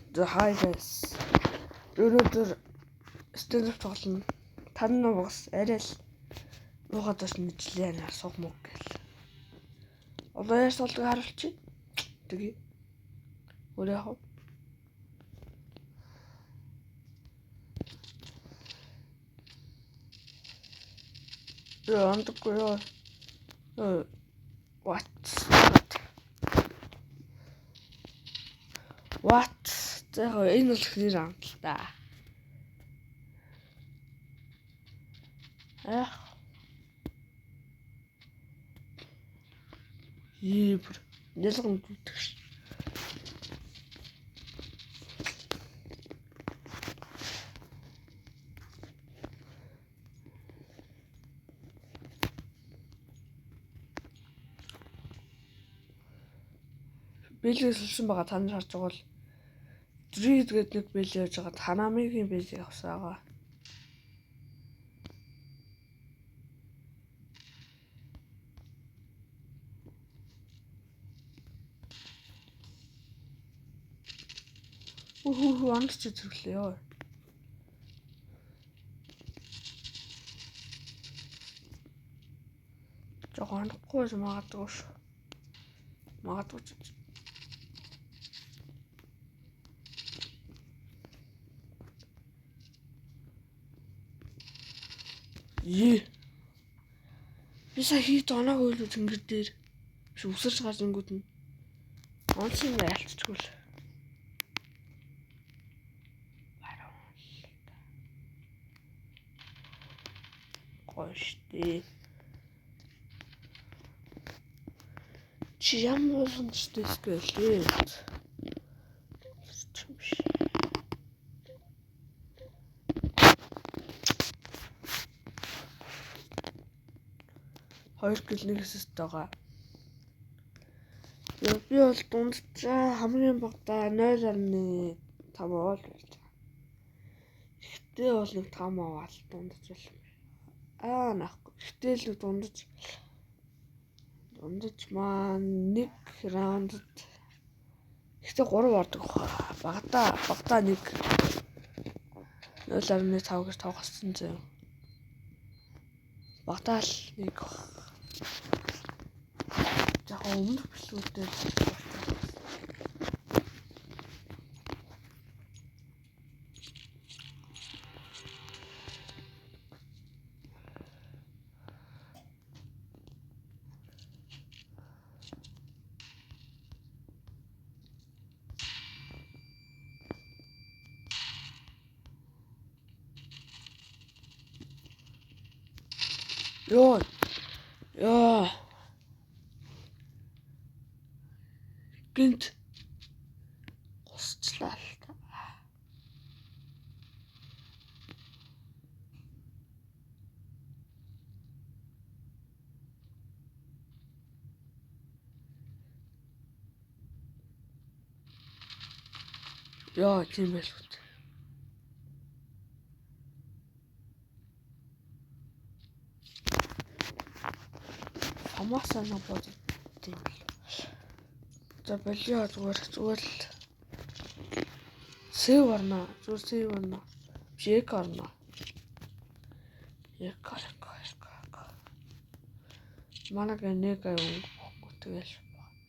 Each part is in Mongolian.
За hi guys. Өнөөдөр stand up тоглоно. Тань нугас арай л муухай тус нэжлээ асуух мөг гэл. Одоо яаж тоглохыг харуулчих. Тэгээ. Өөр яах вэ? Яа, андаггүй яа. What? What? За яг энэ бол ихний раунд л та. Ах. Ийбэр. Нэлгэн дүүтэх ш. Бэлэг сэлсэн байгаа та нар харж байгаа бол Dread гэдэг нэг бэлэг явж байгаа. Танамигийн бэлэг авсан байгаа. Үхүү амт чи зүрлээ ёо. Жохоо онохгүй ч магадгүй шүү. Магадгүй ч. Ее. Би сая хийд оноог ойлуу тэнгэр дээр. Биш үсэрч гарч ингүүд нь. Онцын альцчихгүй л. Гоё штэ. Чи ямар болгоомжтой эсвэл вэ? Юм биш. Хоёр гэл нэг эсэст байгаа. Би бол дунджаа хамгийн багадаа 0.5 уул байж байгаа. Ихтэй бол нэг 5 аваад дундаж бол. Аа наахгүй. Ихтэй л дундаж маань нэг раундд ихтэй 3 ордог баха. Багадаа нэг 0.5 гэж тоглосон зөө. Багадаа л нэг баг. Яг өмнөх бичлэгүүдээр Йоо. Йоо. Гинт гусчлаа л та. Йоо, тийм байлгүй. Хамаасаа нэг бодод тийм л. За болио зүгээр л сэв орно. Зүгээр сэв орно. Биш эк орно. Эк эк эк эк. Манай нэг ай өнгө тэгэл бод.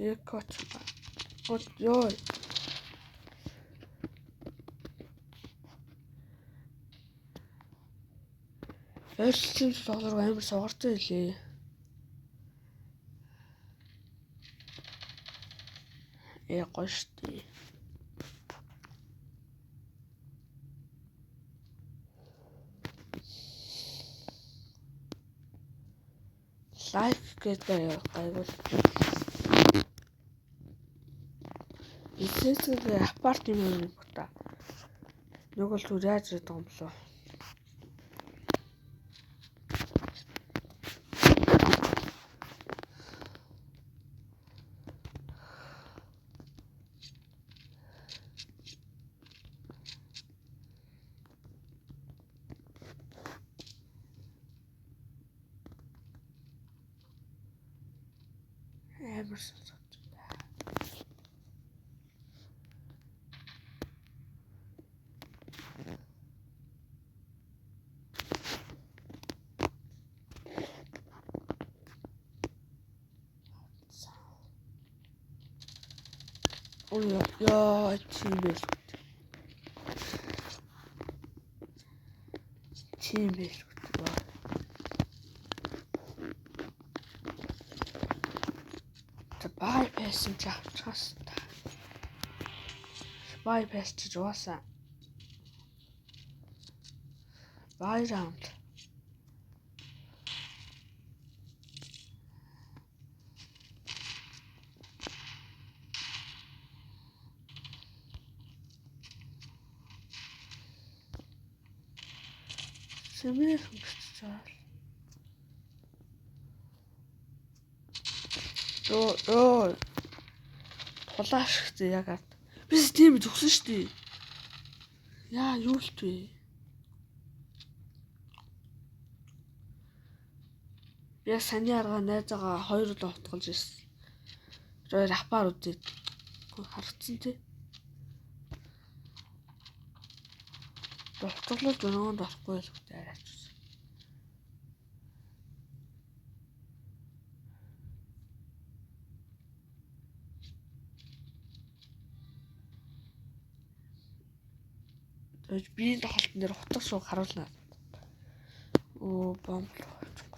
Эк оч. Бод ёо. Ойролцсон тоглоор амар сугартай байлээ. Ээ гоё штэ. Лайк гэдэг гайгүй. Эсэсгээ апарт юм юм бата. Нэг бол түр яаж ирээд байгаа юм болоо. Амар сонсогдож байна. Ой яа чи байл. Чи байл. За bypass юм чи авчихаас та. Bypass чи угаасаа. Buy round. Сэмээр хөнгөж байгаа. Өө тулааш гэсэн яг ард. Би тийм зүгсэн шүү дээ. Яа юу л вэ? Би яг саний арга найзаагаа хоёр удаа утгалж ирсэн. Хоёр апаар үзээд харагдсан тий. Утгалууд өнөөнд орохгүй л гэдэг арайч. Тэгээд биеийн тоглолтын дээр утга шууд харуулна. Өө бомб очихгүй.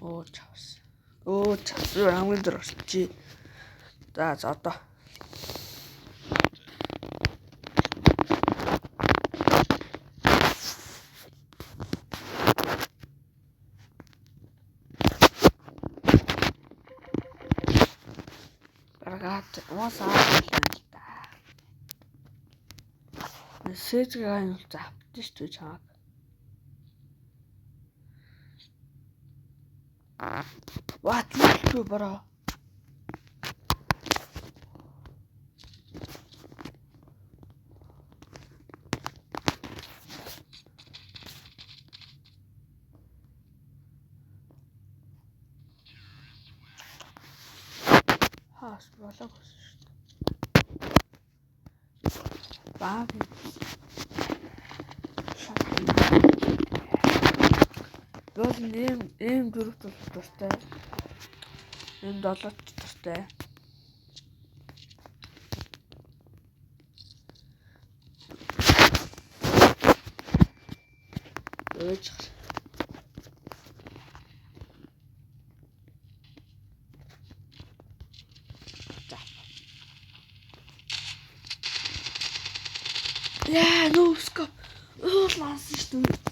Өө чавс. Өө чавс. Хамгийн дээр орчих. За за одоо. Баргаад уусаа л да. Сэжгээ юм завтсан шүү дээ чамаг. What you bro? Хаас болоог өссөн шүү дээ. Баг. Бол нэм эм дөрөв дуртай. Эм долоот дуртай. Өөж. За. Яа, no scope. Уул лансан шүү дээ.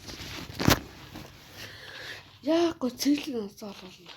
Яг го цэглэн ансаа болно.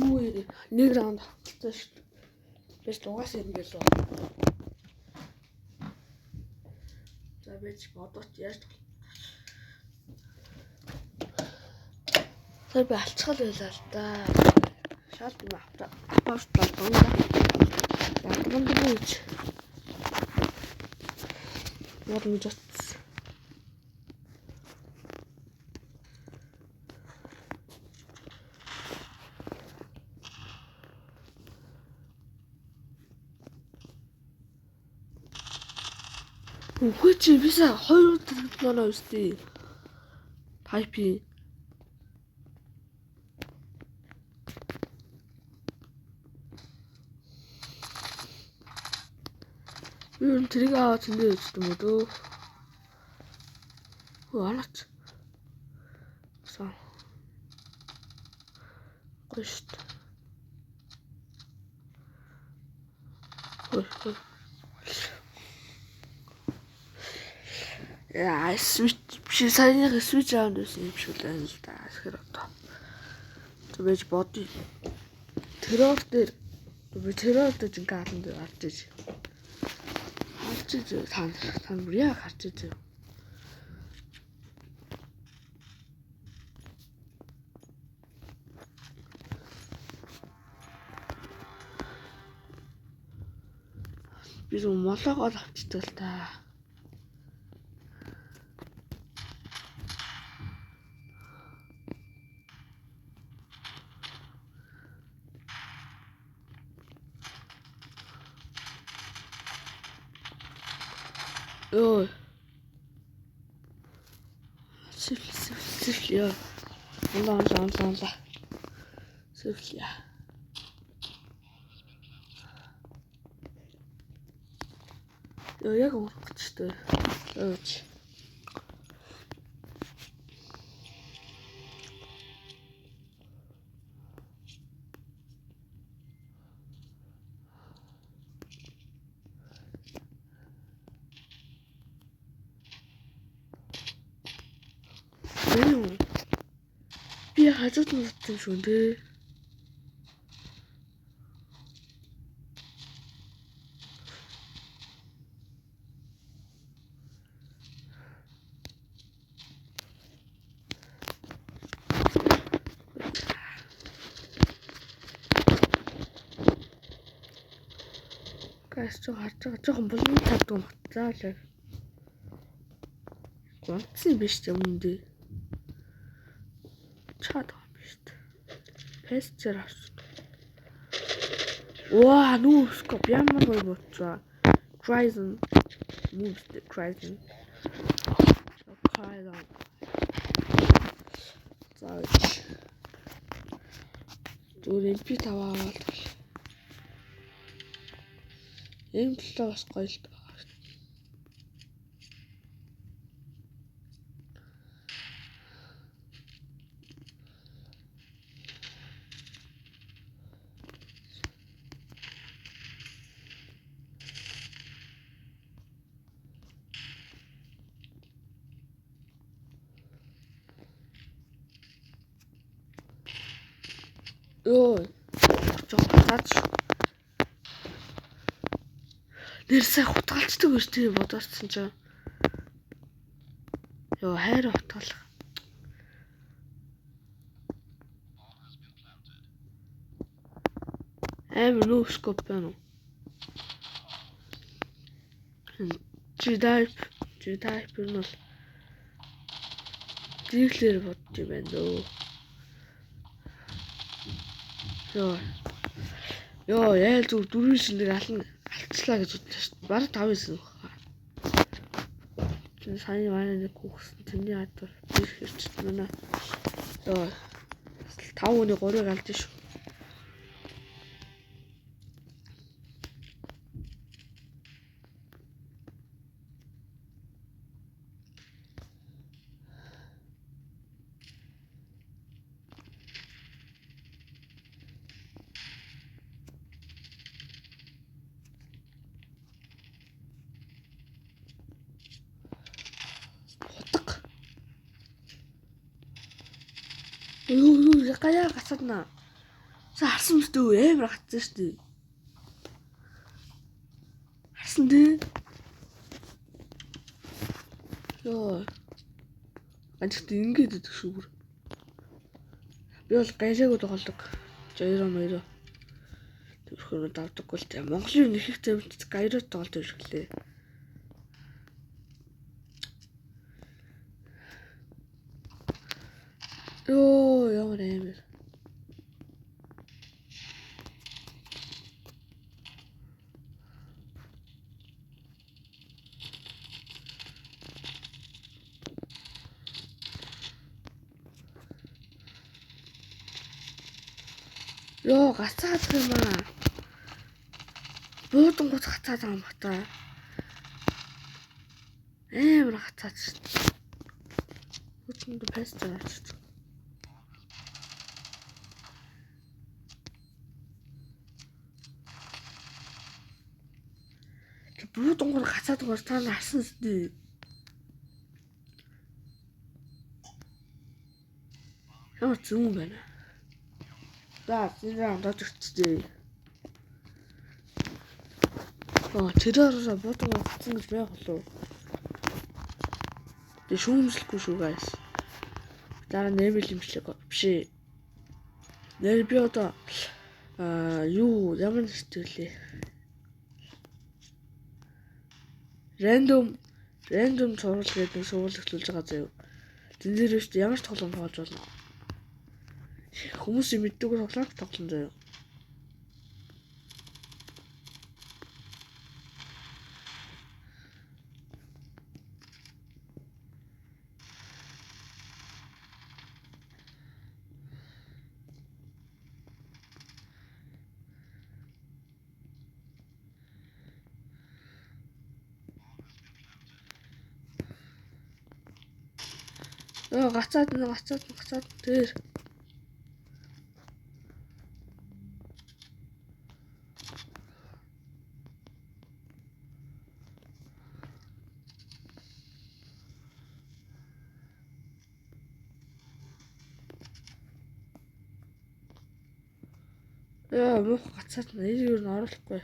Юу нэг раунд авчихсан шүү дээ. Би ч угаасаа ингээл уу. За би ч бодооч яаж Тэр би алчхал байлаа л да. Шал юм авто дундаа. Ядган дүү гэж. Уурмж утсан. Үгүй чи бисаа 2 өдөр өстэй. Type. Би ер нь тэрийг аваад тэндээ үздэг юм уу дөө. Хөө анаач. Сан. Гоё шүү дээ. Хөө. Яа, switch биш саяны switch round байсан юм шиг л байна л да. Тэгэхээр одоо тэгэж бодъё. Террор дээр би террор дээр жинхэнэ алан дээр гарч иж. Харж иж та бүр яг харж иж. Би зөв молоогоо л авчдаг л та. Йоо. Сэвл сэвл сэвл ёо. Унла унла унла унла. Сэвл яа. Йоо яг өнгөрөх гэж дээ. Өөч. Юу? Би хажууд нь утсан шүү дээ. Газ ч харж байгаа жоохон булан тавьдаг юм хацаа л. Гонцсон биш ч юм дээ. Чаад байгаа юм биш үү? Пэсчэр авч. Ваа, нүү скоп ямар гоё болчихоо. Cryzen moves the Cryzen. Cryzen. За. Зүгээр MP5 аваад. M7 бас гоё л байгаа. Йоо. Жоо гацаад шүү. Нэр сайн хутгалцдаг гэж тийм бодоорсон чинь. Йоо хайр хутгалах. Амар нөө скоп байна уу? G-type нь бол зэглэр бодож юм байна дөө. Йоо. Йоо, яйл зүг дөрвөн шинээр ална алцлаа гэж бодлоо шүү дээ. Бараг 5 9 баг. Чи сая манай нэг хүүхсэн тэрний хад бол би хэрч манай. Йоо. 5 хүний 3-ыг алж шүү. Хутга. Юу юу гаяа гацаадна. За харсан мэт үү амар гацсан шүү дээ. Харсан дээ. Йоо. Анчт ингэж идэх шүү бүр. Би бол гайшаагүй тоглодог. Жайро маяро. Тэрхүү давдаггүй л тийм. Монголын их их зэмт гайро тоглож ирэхлээ. Йоо, ямар амар. Йоо, гацаадах юм аа. Буудангууд гацаад байгаа юм бата. Амар хацаач шүү дээ. Хүчэнд паст авчиж. Буудангур гацаад гоор та нар харсан үстэй. Ямар зүүн байна. За, энэ раунд очирчээ. Аа, тэр ороосоо буудангур гацсан гэж байх болов. Тэг шүүмжлэхгүй шүү guys. Дараа нэрвэл имжлэг биш ээ. Нэр би одоо аа юу ямар нэртэй лээ. Random цуврал гэдэг нэг сурвал эхлүүлж байгаа заяа. Тэн дээр биш ямар ч тоглоом тоглож болно. Хүмүүсийн мэддэг тоглоом тоглоом заяа. Өө гацаад нь гацаад нь гацаад тэр. Яа муух гацаад нь энэ юу н оруулахгүй.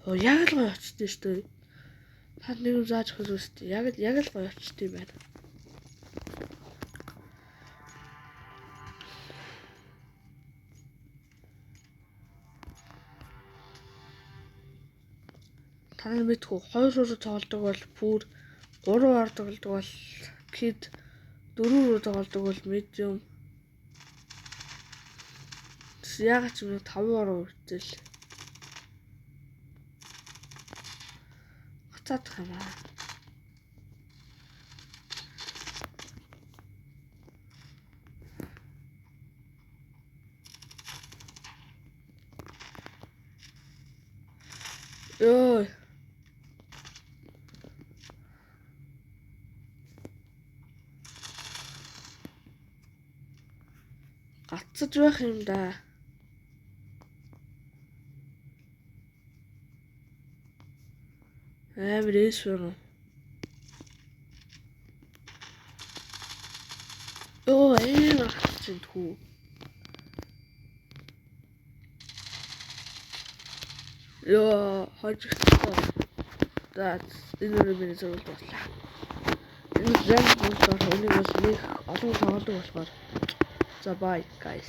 Оо яг л гоё очтой шүү дээ. Та нэг юм зааж өгөх үстэй. Яг л гоё очтой юм байна. Та нар мэдгүй 2 руу тоглодог бол пүр, 3 ор тоглодог бол кид, 4 руу тоглодог бол medium. Яг ч юм 5 ор үртэл. Гацаадах юм аа. Йой. Гацаж байх юм да. Амар эс байна. Йоо, амар гацаж байна тхүү. Йоо, хойж ирсэн. За, энэ өрөө миний зөвлөлт боллоо. Энэ зэн болохоор энийг бол нэг олон тоглодог болохоор. За, bye guys.